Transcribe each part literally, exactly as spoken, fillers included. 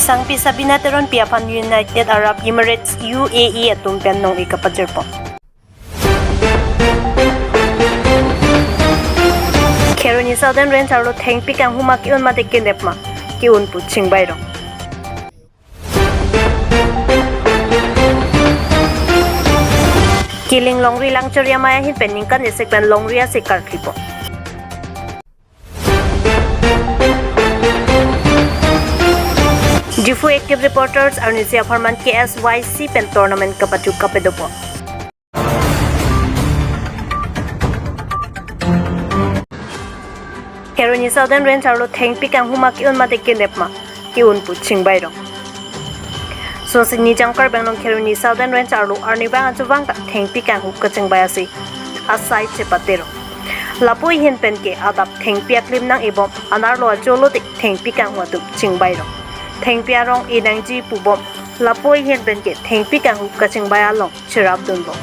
Tangpi Sabina Teronpi aphan United Arab Emirates, U A E atum pen nong-e kapajirpo. Kheroni Southern Range arlo thengpi kanghu ma ke-un mate kenep ma, ke-un pu chingbai rong. Kiling longri Langchari amei ahin pen ningkan isi pen longri ase karklipo. Diphu Active Reporters arnisi apharman K S Y C pen tournament kapachuk kapedopo. Kheroni Southern Range arlo thengpi kanghu ma ke-un mate kenep ma, ke-un pu chingbai rong. Sosini Jangkar Benglong Kheroni Southern Range arlo arnivang ajuvang ta thengpi kanghu kachingbai ase asai chepate rong. Lapu ahin pen ke adap thengpi aklim nang-e bom, anerlo ajolo te thengpi kanghu atum chingbai rong. Thengpi arong-e nangji pu bom, lapu ahin pen ke thengpi kanghu kachingbai along cherap dunbom.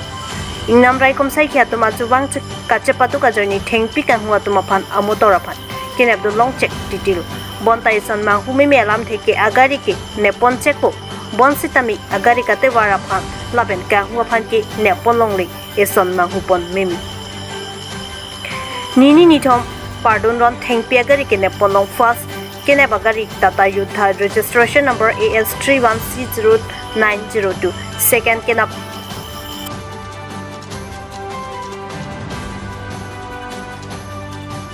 Ingnam raikom saikhi atum ajuvang che-, kachepaduk ajoine thengpi kanghu atum aphan amotor aphan kenep dun longchek titilo. Bonta eson manghu meme alamthe ke agari ke neppon chekpo. Bonsitame agari katevar aphan lapen kanghu aphan ke neppon longle, eson manghupon meme. Nini nithom pardun ron thengpi agari ke neppon long. First kenep agari Tata Yodha, registration number A S three one C zero nine zero two. Second kenep,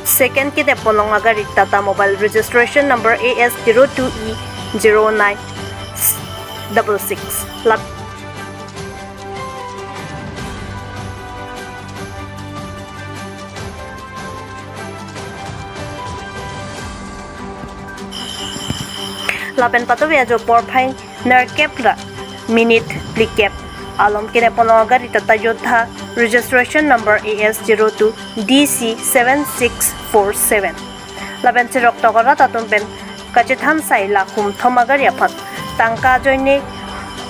second keneppon long agari Tata Mobile, registration number A S zero two E zero nine double six. Lap- Lapen patove ajo porphai nerkep ra minute phlikep alom keneppon long agari Tata Yodha, registration number A S zero two D C seven six four seven. Lapen cherok tok arat atum pen kachethan sai lakhum thom agari aphan tangka ajoine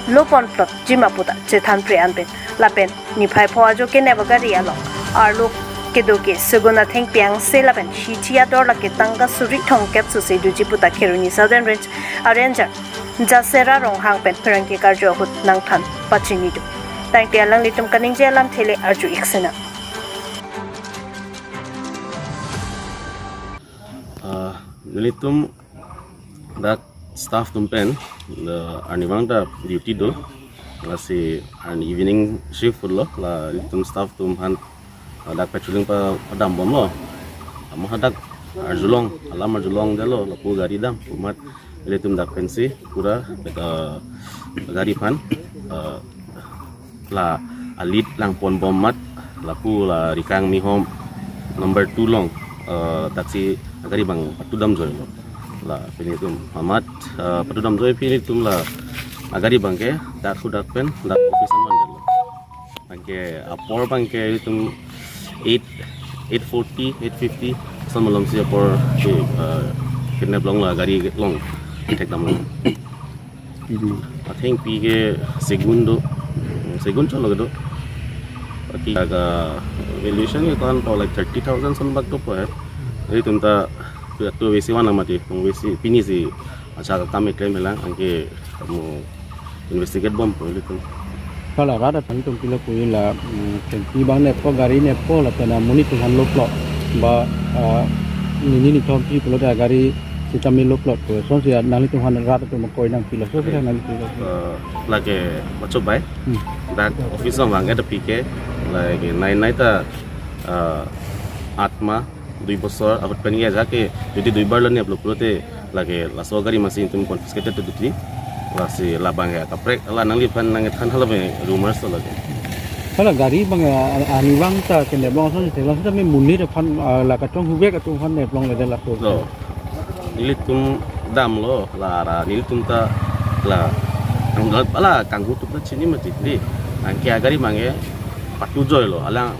lopon plot jima puta chethan pre an pen. Lapen niphai pho ajo kenep agari along arlo kedo ke Suguna Thengpi angse lapen hithi ador lake tangka suri thomkep suse doji puta Kheroni Southern Range a-ranger Jasera Ronghang pen pherangke karju ahut nangthan pachini do. Tangte alanglitum kaningje alamthe le arju ik sena. Ah, nelitum dak staff atum pen, the arnivang ta duty do, lasi an evening shift lo, la nelitum staff atum aphan, ah, dak patrolling pa, padam bomlo. Amo hadak arjulong, alam arjulongdetlo, lapu gari dam, pu amat nelitum dak pensi pura, ah, gari aphan, ah, la a-lead langpon bom amat, lapu la Rikang Mihom number two along, eh, taxi agari abang patu damjoilo. La pini atum amat, eh, patu damjoi, pini atum la agari abang ke dak hadak pen dak office an vandetlo. Anke apor abang ke itum eight, eight forty, eight fifty, ason malomsi apor ke, eh, kidnap longlo, agari along thekdamlo. Athengpi ke Segun do, Segun cholo kedo. Baki aga valuation ke tan pa like thirty thousand ason bak dopo he. Jadi itum ta tu, tu besi mana mati, tu besi pini si acha kam eklem helang, anke kamu investigate bompo itum. Hala rat atum pilo pu la, mm, thengpi abang neppo, gari neppo, lapen amonit atum aphan loplot. Ba, ah, nini nithom pi pulote gari sitame loplot pu. Lasonsi nanglitum aphan rat atum koi nangpilo, so kita nangpilo. Eh, lake macho bai. Hmm. Dak office abang ke ada P K, lake nai nai ta, eh, atma dui bosor ahut pen ke ajak ke, jadi dui bar la neplo pulote lake laso gari masi itum confiscated to duty. Lasi labang ke kaprek, la nangliphan nangthan hala pen rumors to lake. Hala gari abang, ah, arnivang ta kenep long ason si theklong, sitame monit aphan, ah, la kachonghuvek atum aphan neplongle laso. Lo. Nelitum damlo, la ara nelitum ta la, ang la, la kanghu atum ta chini mati di. Anke agari abang ke patu joilo, alang,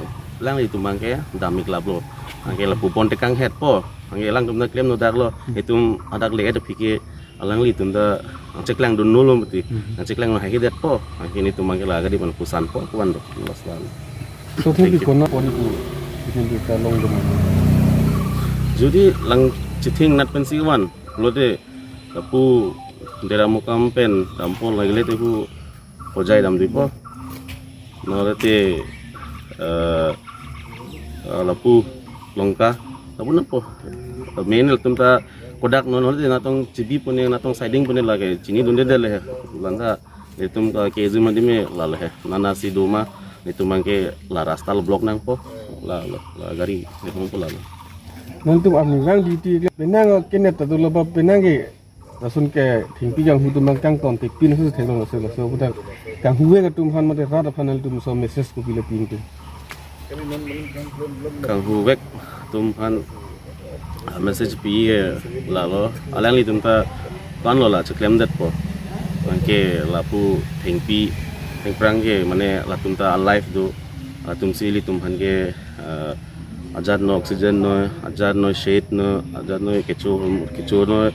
alanglitum abang ke dam-ik laplo. Anke lapu pon tekang hetpo. Anke alangtum ta klem nodak lo. Itum hadak le ada P K alanglitum ta nangcheklang dun nolo mati. Mhm. Nangcheklang no hahidetpo. Anke nelitum abang ke la agari abang pusan po, kuan do, las lan. So, thank you. Thank you. Kona pon pu, itum pu kalong dum. Jodi lang chithing nat pensi van, pulote lapu Teramukam pen dampo lagile te hu pojai damdipo. Nore te, eh, eh, lapu Longka, lapu napo. Main latum ta kodak non nore te natong chibi pune, natong siding pune lake chinidunde dele he. Lanta latum ka kezu mandi me lale he. Nana si doma, latum angke la rasta lo block nangpo. La, la, la gari, latum po lale. Nantum army lang duty le penang kenet ta dolo ba penang ke lason ke thengpi kanghu atum abang kangton te pin hu theklong laso laso putar kanghu vek atum aphan mate rat aphan latum laso message kopi le pintu. Kanghu vek atum aphan, ah, message pi ke lalo, alanglitum ta kan lo la cheklemdetpo. Anke lapu thengpi thengphrang ke mane latum ta alive do, latum si ilitum aphan ke, ah, ajat no oxygen no, ajat no shade no, ajat no kecho kecho no,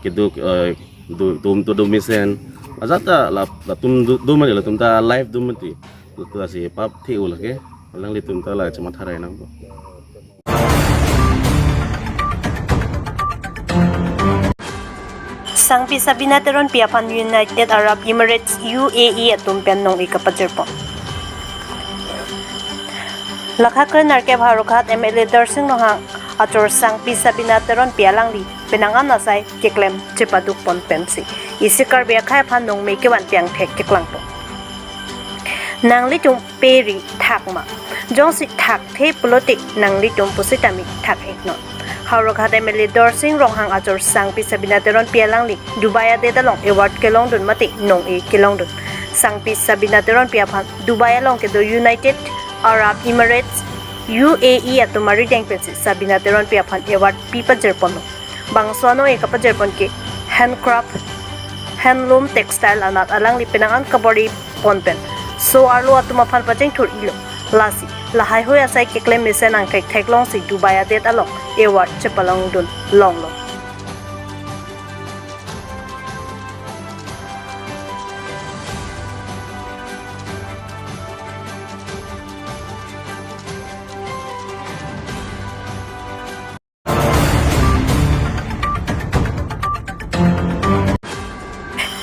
keduk, eh, do, dum to dum mesen. Ajat ta la, latum do, do mati, latum ta alive do mati. Latum asi pap the ula ke. Alanglitum ta la chematha rai nangpo. Sangpi Sabina Teronpi aphan United Arab Emirates, U A E atum pen nong-e kapajirpon. Lakha kre nerkep Howraghat M L A Darsing Ronghang achor Sangpi Sabina Teronpi alangli penang an asai keklem chepadukpon pensi isi Karbi akhei aphan nongme kevan piang thek keklangpo. Nanglitum peri thak ma? Jongsi thak the pulote nanglitum pusitame thak-ik non. Howraghat M L A Darsing Ronghang achor Sangpi Sabina Teronpi alangli Dubai adet along award kelongdun mate nong-e kelongdun. Sangpi Sabina Teronpi aphan Dubai along kedo United Arab Emirates, U A E atum arideng pensi Sabina Teronpi aphan award pi pajirponlo. Bangso ano e kapajirpon ke handcraft, handloom, textile anat alangli penang an kabor-ipon pen so-arlo atum aphan pachingthur-ilo. Lasi lahai hui asai keklem mesen angthek theklongsi Dubai adet along award chepalongdun longlo.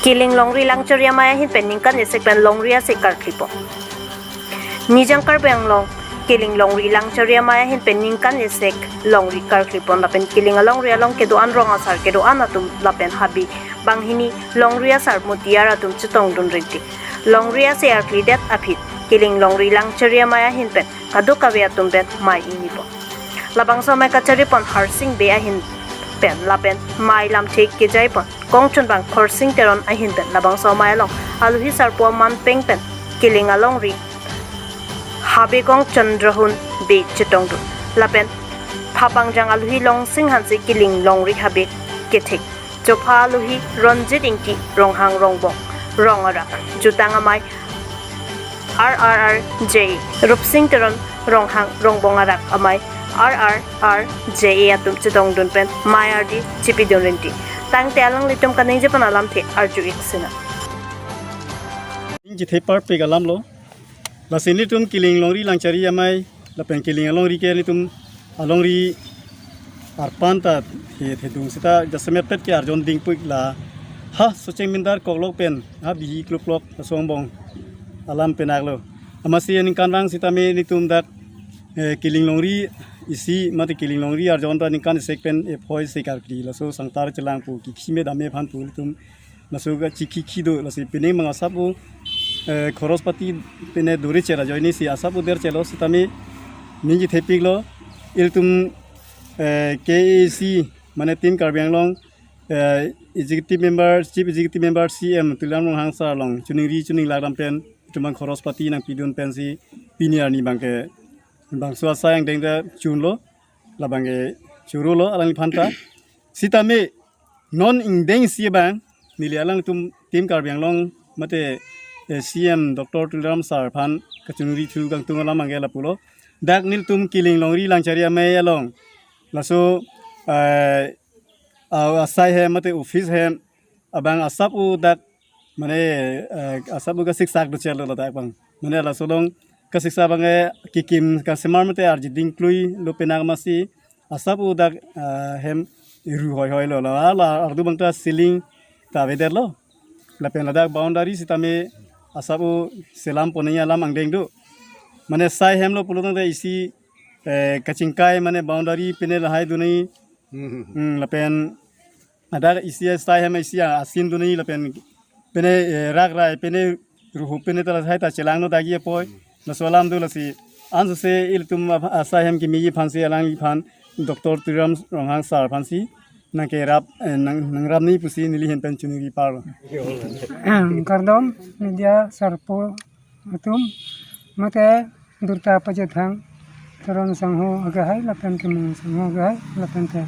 Kiling longri Langchari Amei ahin pen ningkan esek pen longri ase karklipo. Nijang Karbi Anglong Kiling longri Langchari Amei ahin pen ningkan esek longri karklipon lapen Kiling alongri along kedo-an rong asar kedo-an atum lapen habe banghini longri asar mutiar atum chetongdun rinti. Longri ase arklidet aphi Kiling longri Langchari Amei ahin pen kadokave atum pen mei ingnipo. Labangso amei kacharipon Harsing Bey ahin pen lapen mei lamthe kejaipon Kongchunbang Khorsing Teron ahin pen labangso amei along aluhi sarpo manpeng pen Kiling alongri habe kong Chandrahun Bey chetongdun lapen phapangjang aluhi Longsing Hanse Kiling longri habe kethek. Chopha aluhi Ronjit Ingti Ronghang Rongbong rong arak jutang amei R R R J A, Rupsing Teron Ronghang Rongbong arak amei R R R J A atum chetongdun pen mei ardi chipidun rinti. Tangte alanglitum kaningjepan alamthe arju-ik sinang. Ning chithepar pek alam lo. Lasi nelitum Kiling longri Langchari Amei lapen Kiling alongri ke nelitum alongri arpan ta the thedung seta jasemet pet ke arjon dingpik la ha Socheng Mindar koklok pen ha bihi kluklok asong bong alam penak lo. Amatsi ningkan rang sitame nelitum dak, eh, Kiling longri isi mate Kiling longri arjon ta ningkan esek pen ephoi se karkli laso sangtar chelang pu kikhi me dam me aphan pu nelitum laso kachikhi khi do, lasi pining mang asap o, eh, khoros pati pine duri chera ajoine si asap o der chelo sitame ning chithepik lo. Ilitum, eh, K A A C mane Team Karbi Anglong, eh, executive member, chief executive member C M Tuliram Ronghang sir along choningri choninglak dam pen itum abang khoros pati nangpidun pensi pini arni abangke bangso asai angdeng ta chunlo, labangke chorolo alangliphan ta. Sitame non ingdeng si abang neli alangtum Team Karbi Anglong mate, eh, C M Doctor Tuliram sir aphan kachoningri thu kangtung alam abangke lapulo. Dak nelitum Kiling longri Langchari Amei along laso, eh, a-, asai hem mate office hem abang asap o dak mane, eh, asap o kasiksak do chelo ladak abang. Mane laso along kasiksak abang, eh, kikim kasemar mate arji dingklui lo penak amatsi asap o dak, eh, hem ru hoi hoi lo la, la ardu abang ta ceiling ta avedetlo. Lapen ladak boundary sitame asap-o selam ponji alam angdeng do. Mane sai hemlo pulo tangte isi, eh, kachingkai mane boundary pine lahai dunji. Hmm, lapen ladak isi sai hem isi asin dunji lapen pine, eh, rak rai pine ruhu pine ta lahai ta chelangno dagi apoi. Laso alam do lasi ansose ilitum ap-, asai hem kemeji aphansi alangliphan Doctor Tuliram Ronghang sir aphansi nangkerap, eh, nang, nangrapji pusi neli ahin pen chunuri parlo. Kardom media sarpo atum, mate durta pachethang Teron Sangho akehai lapen Kemung Sangho akehai lapen te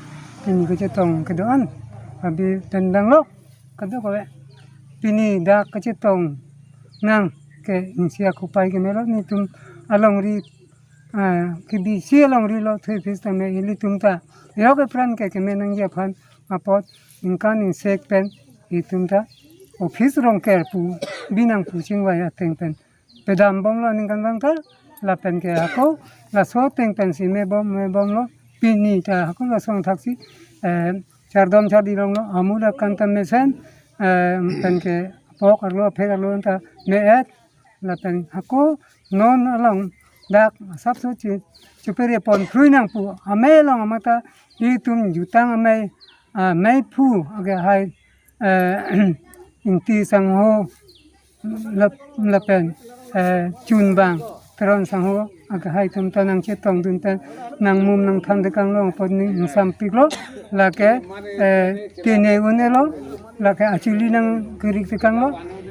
pini kachetong kedo-an abi tendang lo kadokave. Pini dak kachetong nang ke ingsiak upai kemelo, netum alongri, ah, kebisi alongri lo thupis tame ilitum ta yok epran ke keme nangji aphan apot ingkan ingsek pen itum ta office rong ker pu binang pu chingvai ateng pen pedam bomlo aningkanvang ta lapen ke ako laso ateng pensi mebom mebomlo. Pini ta ako laso angthaksi, eh, chardom chardi longlo, amu dak kan ta mesen, eh, pen ke pok arlo phek arlo ta me-et lapen ako non along dak asapso chi chupere pon krui nang pu amei along amata itum jutang amei, ah, meiphu akehai, eh, Ingti Sangho lap-, lapen, eh, chunbang Teron Sangho akehai atum ta nangchetongdun pen nangmum nangthan tekanglo apot ning ingsampiklo lake, eh, tene unelo lake achuli nangkerik tekanglo.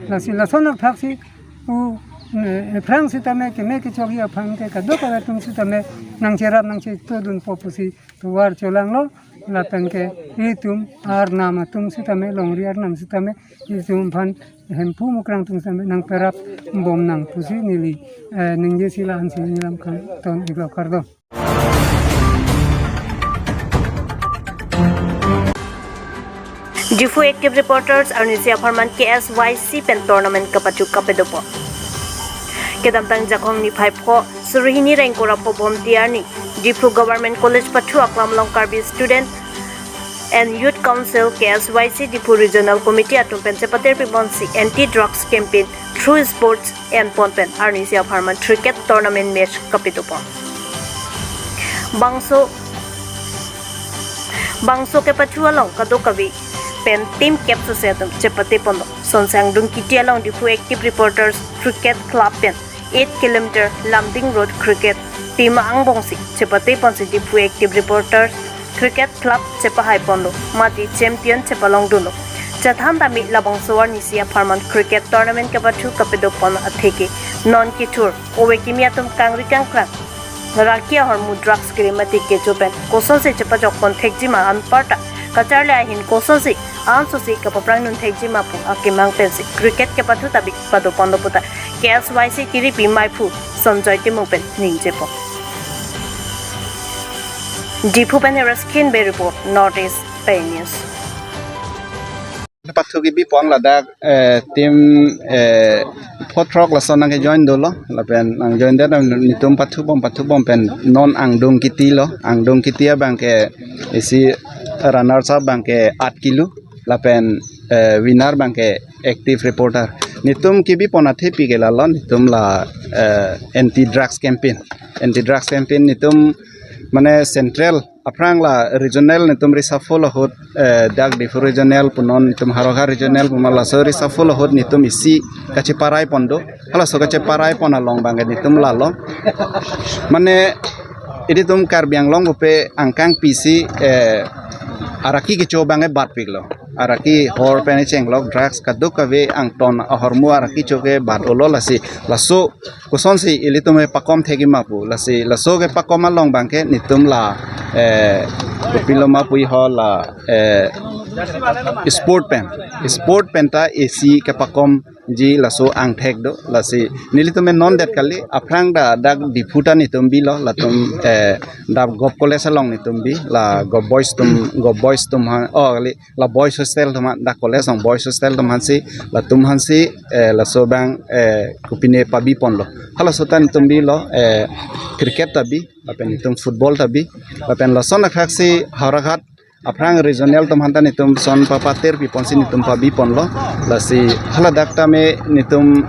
Lasi lason akthaksi u, eh, ephrang sitame keme kechokji aphan ke kadokave atum sitame nangcherap nangchetodunpo pusi tovar cholanglo lapen ke itum arnam atum sitame longri arnam sitame itum aphan Hemphu Mukrang atum sitame nangperap bom nang pusi neli, eh, ningjesi la-ansi neli lam kangton iklo, kardom. Diphu Active Reporters arnisi apharman K S Y C pen tournament kapachuk kapedopo. Kedamtang Jakhong niphai pho, suri hini ra ingkoi ra pho Bhomti arni, Diphu Government College pathu aklam along Karbi Student and Youth Council, K S Y C Diphu Regional Committee atum pen chepate piponsi anti drugs campaign through sports enpon pen arnisi apharman cricket tournament match kapitupon. Bangso, bangso kepathu along kadokave pen team captain atum chepate ponlo. Sonsang Dungkiti along Diphu Active Reporters Cricket Club pen eight kilometer Lumding Road cricket team angbongsi chepate ponsi Diphu Active Reporters Cricket Club chepahai ponlo, mate champion chepalongdunlo. Chethan tame labangso arnisi apharman cricket tournament kepathu kapedopon atheke non kethur ove kimi atum kangri kangkrang, raki ahormu drugs kiri mate kecho pen kosonsi chepajokpon thekjima, anparta kacharli ahin kosonsi ansose kapaprang dun thekjima pu akemang pensi cricket kepathu ta bi padoponlo puta K S Y C kiripi meiphu Sanjoy Timung pen ningjepo. Diphu pen Heras Khinbe report, North East Pei News. Pathu kebipon ladak, eh, team, eh, pho throk lason nangkejoin dolo, lapen nangjoin det netum pathubom pathubom pen non angdung kiti lo, angdung kiti abang ke isi runners up abang ke at kilo, lapen, eh, winner abang ke Active Reporter. Netum kebipon athepi ke lalo, netum la, eh, anti drugs campaign. Anti drugs campaign netum mane central aphrang la regional netum reshuffle ahut, eh, dak Diphu regional punon netum Howraghat regional puma laso reshuffle ahut netum isi kacheparai pon do. Halaso kacheparai pon along abang ke netum lalo. Mane ilitum Karbi Anglong pupe angkang pisi, eh, araki kecho abang ke batpiklo. Araki hor pen chenglok drugs kadokave angton ahormu araki cho ke bat olo lasi. Laso kosonsi ilitum kepakom thekjima pu. Lasi laso kepakom along abang ke netum la, eh, kopilo ma pu iho la, eh, sport pen. Sport pen ta isi kepakomji laso angthek do. Lasi nelitum non det kali, aphrang ta dak Diphu ta netum bilo, latum, eh, dak Govt College along netum bi, la Govt Boys atum, Govt Boys atum ha, oh, kali, la boys hostel atum ha, dak college along boys hostel atum aphansi, latum aphansi, eh, laso abang, eh, kopine pabi ponlo. Halaso ta netum bilo, eh, cricket ta bi, lapen netum football ta bi, lapen lason akhraksi Howraghat aphrang regional atum aphanta netum son papater piponsi netum pabiponlo. Lasi haladak tame netum